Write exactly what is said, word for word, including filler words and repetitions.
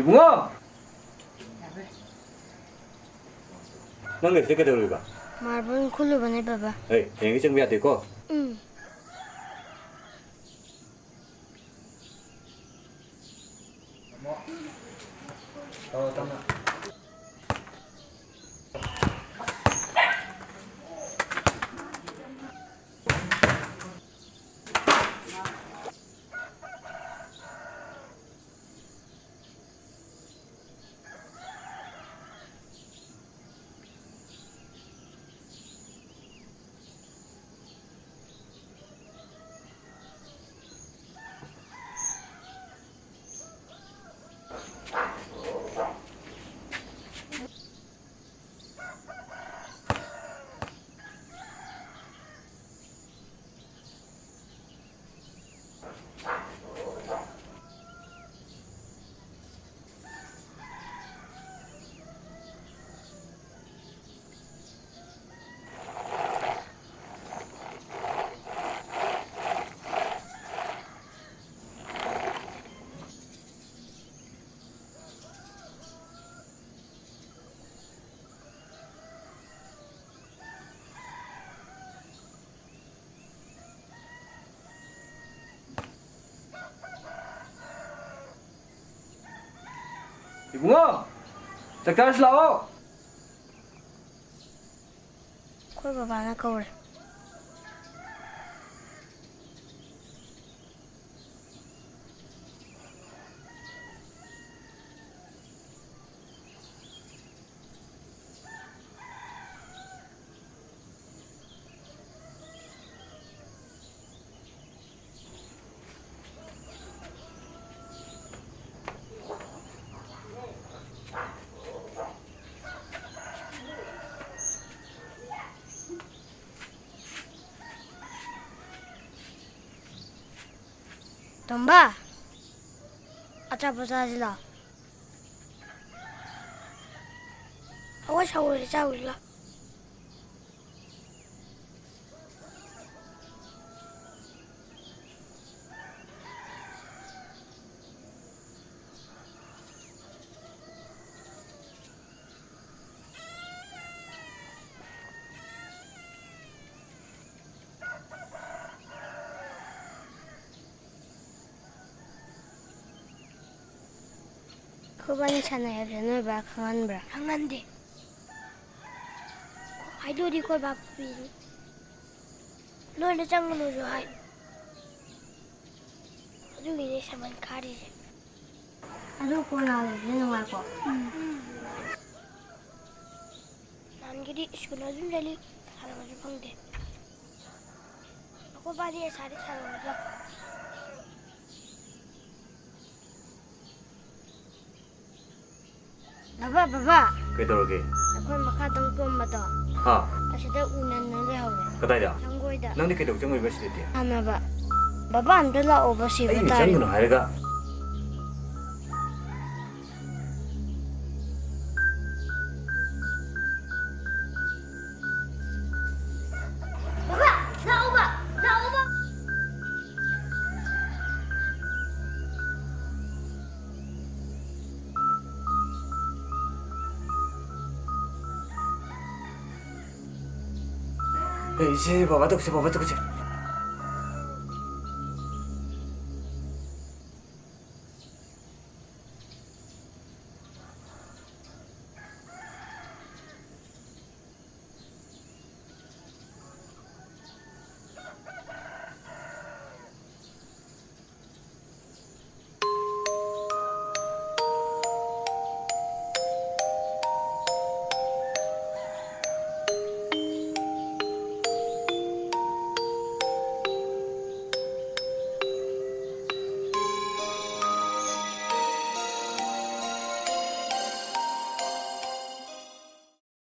ꯏꯕꯨꯡꯉꯣ! ꯅꯪ ꯂꯤꯞꯁꯇꯤꯛ ꯀꯩꯗꯧꯔꯤꯕ? ꯃꯥꯔꯕꯜ ꯈꯨꯜꯂꯨꯕꯅꯦ, ꯕꯕꯥ꯫ ꯍꯩ, ꯍꯌꯦꯡꯗꯤ ꯆꯪꯕ ꯌꯥꯗꯦꯀꯣ? ꯎꯝ꯫ ꯏꯕꯨꯡꯉꯣ, ꯆꯥꯛ ꯆꯥꯔꯁꯤ ꯂꯥꯛꯑꯣ꯫ ꯑꯩꯈꯣꯏ ꯕꯕꯥꯅ ꯀꯧꯔꯦ꯫ ꯇꯣꯝꯕ, ꯑꯆꯥꯄꯣꯠ ꯆꯥꯁꯤ ꯂꯥꯎ꯫ ꯑꯩꯈꯣꯏ ꯁꯒꯣꯜꯁꯦ ꯆꯥꯎꯁꯤ ꯂꯥꯎ꯫ ꯑꯩꯈꯣꯏꯕꯥꯅꯤ ꯁꯥꯟꯅꯩ ꯍꯥꯏꯕꯁꯦ ꯅꯣꯏ ꯕꯥ ꯈꯪꯍꯟꯕ꯭ꯔꯥ? ꯈꯪꯍꯟꯗꯦ꯫ ꯍꯥꯏꯗꯣꯛꯑꯗꯤ ꯑꯩꯈꯣꯏ ꯕꯥ ꯐꯨꯕꯤꯅꯤ꯫ ꯅꯣꯏꯅ ꯆꯪꯒꯅꯨꯁꯨ ꯍꯥꯏ꯫ ꯑꯗꯨꯒꯤꯅꯦ ꯁꯃꯟ ꯈꯥꯔꯤꯁꯦ꯫ ꯑꯗꯨ ꯀꯣꯔꯣꯅꯥ ꯂꯩꯕꯁꯦ ꯅꯨꯡꯉꯥꯏꯀꯣ? ꯎꯝ꯫ ꯅꯍꯥꯟꯒꯤꯗꯤ ꯁ꯭ꯀꯨꯜ ꯑꯗꯨꯝ ꯆꯠꯂꯤ, ꯁꯥꯟꯅꯕꯁꯨ ꯐꯪꯗꯦ꯫ ꯑꯩꯈꯣꯏ ꯕꯥꯗꯤ ꯑꯁꯥꯗꯤ ꯁꯥꯟꯅꯕꯗ꯫ ꯕꯕꯥ, ꯕꯕꯥ꯫ ꯀꯩꯗꯧꯔꯒꯦ? ꯑꯩꯈꯣꯏ ꯃꯈꯥꯗꯪ ꯇꯣꯝꯕꯗꯣ꯫ ꯍꯥ? ꯑꯁꯤꯗ ꯎ ꯅꯟꯅ ꯂꯩꯍꯧꯔꯦ꯫ ꯀꯗꯥꯏꯗ? ꯂꯝꯒꯣꯏꯗ꯫ ꯅꯪꯗꯤ ꯀꯩꯗꯧ ꯆꯪꯉꯨꯏꯕ ꯁꯤꯗꯗꯤ? ꯁꯥꯟꯅꯕ꯫ ꯕꯕꯥ, ꯑꯝꯇ ꯂꯥꯛꯑꯣꯕ, ꯁꯤꯕ ꯑꯩꯅ ꯇꯥꯔꯦ꯫ ꯆꯪꯒꯅꯨ ꯍꯥꯏꯔꯒ꯫ ꯕꯕꯥ, ꯂꯥꯛꯑꯣꯕ, ꯂꯥꯛꯑꯣꯕ꯫ ꯑꯦ, ꯏꯆꯦ, ꯕꯕꯥ ꯇꯧꯁꯦ, ꯕꯕꯥ ꯇꯧꯁꯦ꯫